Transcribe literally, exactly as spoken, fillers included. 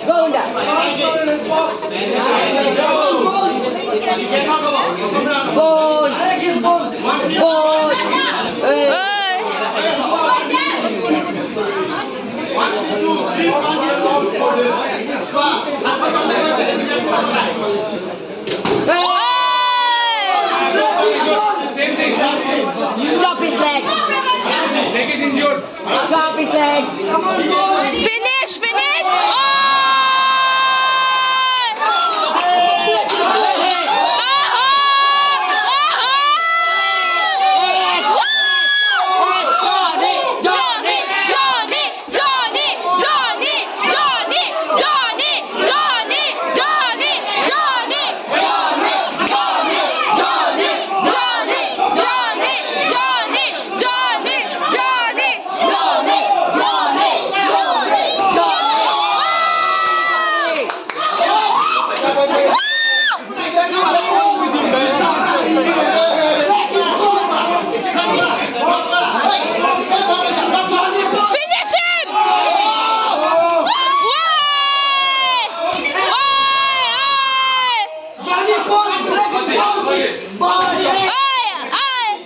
Go, Honda. Bones. Bones. Hey. Hey. Drop his leg. Drop his legs. Finish, finish. Oh! Finish him! Why? Why? Why? Johnny Punch, break his bounty. Bounty. Aye, aye.